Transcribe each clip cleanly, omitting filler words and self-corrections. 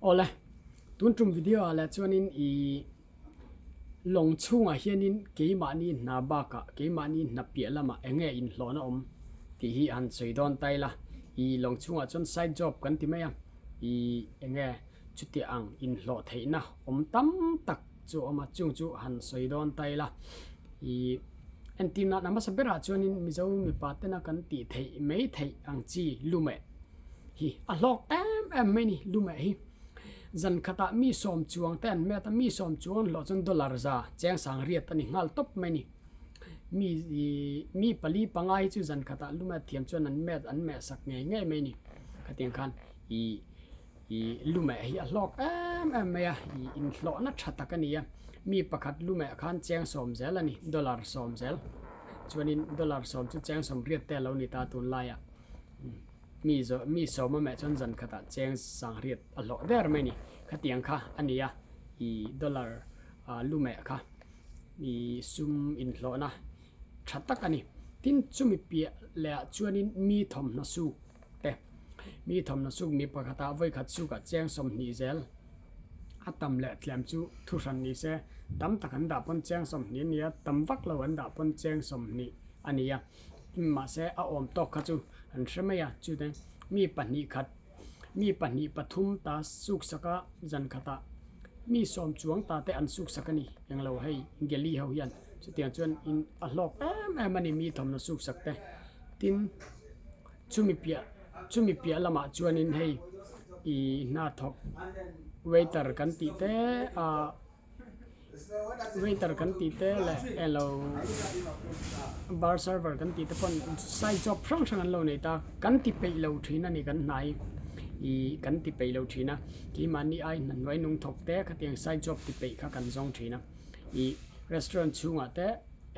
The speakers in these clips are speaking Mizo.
Awle, tun tum video ah leh chuanin ih lawng chhungah hianin keimahni hna bakah keimahni hna piah lamah eng nge inhlawhna awm tih hi han sawi dawn ta ila. Ih lawng chhungah chuan side job kan ti mai a, ih eng nge chutiang ang inhlawh theihna awm tam tak chu a awm a, chung chu han sawi dawn ta ila. Ih entir natna hmasa berah chuanin Mizo mipa tena kan tih theih mai theih ang chi lumeh hi a hlawk em em mai ni lumeh hi. Zan khatah mi sawm chuang te an met a, mi sawm chuang an hlawh chuan dollar za cheng sang riat a ni nghal tawp mai ni. Mi ih mi pali panga hi chu zan khatah lumeh thiam chuan an met an meh sak ngei ngei mai ni. Khatiang khan ih Ih lumeh hi a hlawk em em mai a, ih inhlawhna tha tak a ni a, mi pakhat lumeh khan cheng sawm zel a ni, dollar sawm zel. Chuanin dollar sawm chu cheng sawm riat te a lo ni ta tunlaiah. Mi zawh mi sawm a meh chuan zan khatah cheng sang riat a hlawh der mai a ni. Khatiang kha a ni a, ih dollar ah lumeh kha ih sum inhlawhna tha tak a ni. Tin chumi piah lehah chuanin mi thawmhnaw suk te. Mi thawmhnaw suk mi pakhatah vawikhat sukah cheng 20 zel a tam leh tlem chu thuhran ni se, tam tak an dah pawn cheng 20 a ni a, tam vak lo an dah pawn cheng 20 a ni a. Mahse a awm tawk kha chu an hre mai a, chute mi pahnih khat mi pahnih pathum ta suk sak a zan khatah mi sawm chuang ta te an suk sak a ni. Englo hei Geli ho hian chutiang chuan in a hlawk em em a ni mi thawmhnaw suk sak te. Tin. Chumi piah chumi piah lamah chuanin hei ih hna thawk waiter kan tih te ah waiter kan tih te leh elo bar server kan tih te pawn side job hrang hrang an lo nei ta kan ti peih lo thin a ni kan hnai ih kan ti peih lo thin a keimahni ai hna hnuai nung thawk te khatiang side job ti peih kha kan zawng thin a ih restaurant chhungah te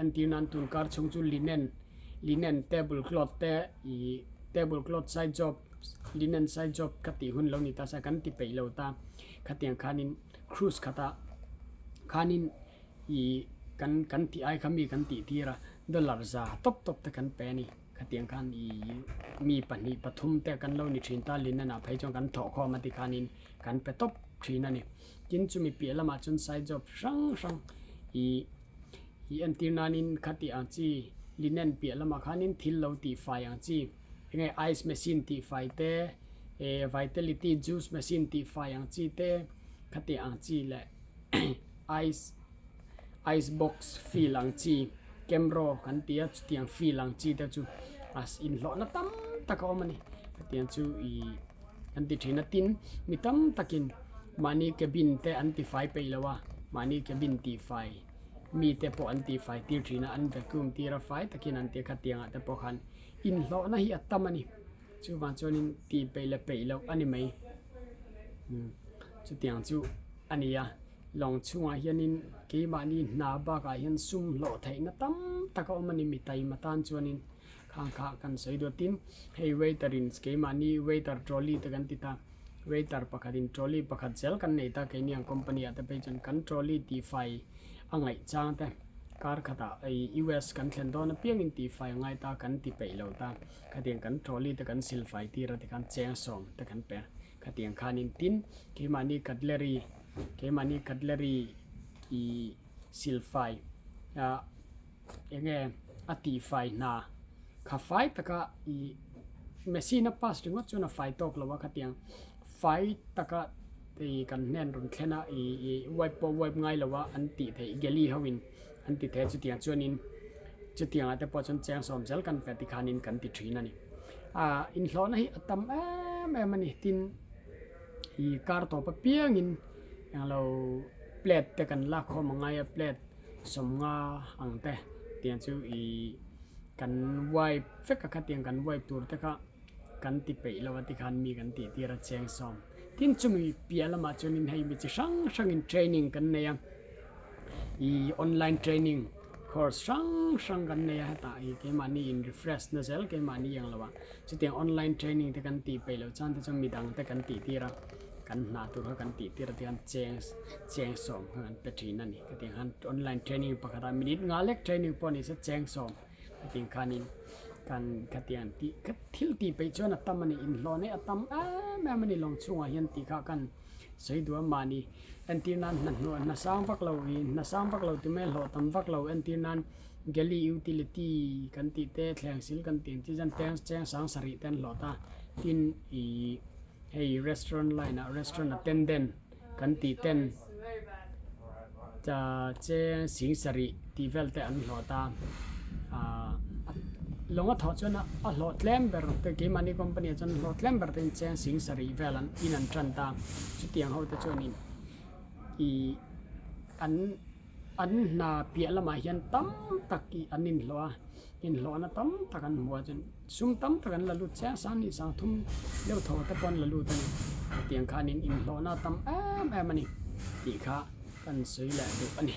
entir nan tun kar chhung chu linen. Linen table cloth te ih table cloth side job linen side job ka tih hun lo ni ta se kan ti peih lo ta khatiang khanin cruise khatah khanin ih kan kan tih ai kha mi kan tih tir a dollar za tawp tawp te kan pe a ni khatiang khan ih mi pahnih pathum te kan lo ni thin ta linen ah phei chuan kan thawh khawm a ti khanin kan pe tawp thin a ni tin chumi piah lamah chuan side job hrang hrang ih. Ih entir nanin khati ang chi linen piah lamah khanin thil lo tihfai ang chi enge ice machine tihfai te eh vitality juice machine tihfai ang chi te khati ang chi leh ice ice box fill ang chi camro kan ti a chutiang fill ang chi te chu a inhlawhna tam tak a awm a ni khatiang chu ih an ti thin a tin mi tam takin mahni cabin te an tifai peih lo a mahni cabin tihfai mite pawh an tihfai tir thin a an vacuum tir a fai takin an ti a khatiangah te pawh khan inhlawhna hi a tam a ni chuvang chuanin tih peih leh peih loh a ni mai umm chutiang chu a ni a lawng chhungah hianin keimahni hna bakah hian sum hlawh theihna tam tak a awm a ni mi taima tan chuanin. Khang kha kan sawi duat tin hei waiter in keimahni waiter trolley te kan ti ta waiter pakhat in trolley pakhat zel kan nei ta keini ang company ah te phei chuan kan trolley tihfai a ngaih chang te kar khatah ih US kan thlen dawn apiangin tihfai a ngai ta kan ti peih lo ta khatiang kan trolley te kan silfai tir a tikhan cheng sawm te kan pe a khatiang khanin tin keimahni cutlery keimahni cutlery ih silfai ah. Enge a tihfai hna kha fai taka ih machine a pass ringawt chuan a fai tawk lo a khatiang fai taka ih kan hnen rawn thlen a ih ih wipe pawh wipe ngai lo a an tih theih galley ho in an ti thei a chutiang chuanin chutiang ah te pawh chuan cheng sawm zel kan pe tikhanin kan ti thin a ni ah inhlawhna hi a tam em em a ni tin ih kar tawp apiangin englo plate te kan lak khawm a ngai a plate. Sawmnga ang te tiang chu ih kan wipe vek a khatiang kan wipe tur te kha kan ti peih lo a tikhan mi kan tih tir a cheng sawm. Tin chumi piah lamah chuanin hei mi chi hrang hrangin training kan nei a ih online training course hrang hrang kan nei a hetah ih keimahni in refresh na zel keimahni ang lo ah chutiang online training te kan tih peih loh chuan te chuan midang te kan tih tir a kan hna tur kha kan tih tir a tikhan cheng cheng sawm kha kan pe thin a ni. Hetiang khan online training pakhat a minute nga lek training pawh ni se cheng sawm hetiang khanin. Kan khatiang tih kha thil tih peih chuan a tam a ni, inhlawh nei a tam em em a ni lawng chhungah hian tih kha kan sawi duh a mahni entir nan hna hnuah hna sang vak lo ih hna sang vak lo ti mai hlawh tam vak lo entir nan galley utility kan tih te thleng sil kan tih ang chi chuan teng cheng sang sarih te an hlawh ta tin ih hei restaurant line ah restaurant attendant kan tih ten cheng sing sarih tih vel te an hlawh ta ah lawng a thawh chuan a hlawh tlem ber te keimahni company ah chuan hlawh tlem ber te cheng sing sarih vel an in an tan ta chutiang ho te chuanin ih an an hna piah lamah hian tam tak ih an inhlawh a inhlawhna tam tak an hmu a chuan sum tam tak an la lut chiang sang ni sang thum deuh tho te pawh an la lut a ni hetiang khanin inhlawhna a tam em em a ni tih kha kan sawi leh duh a ni.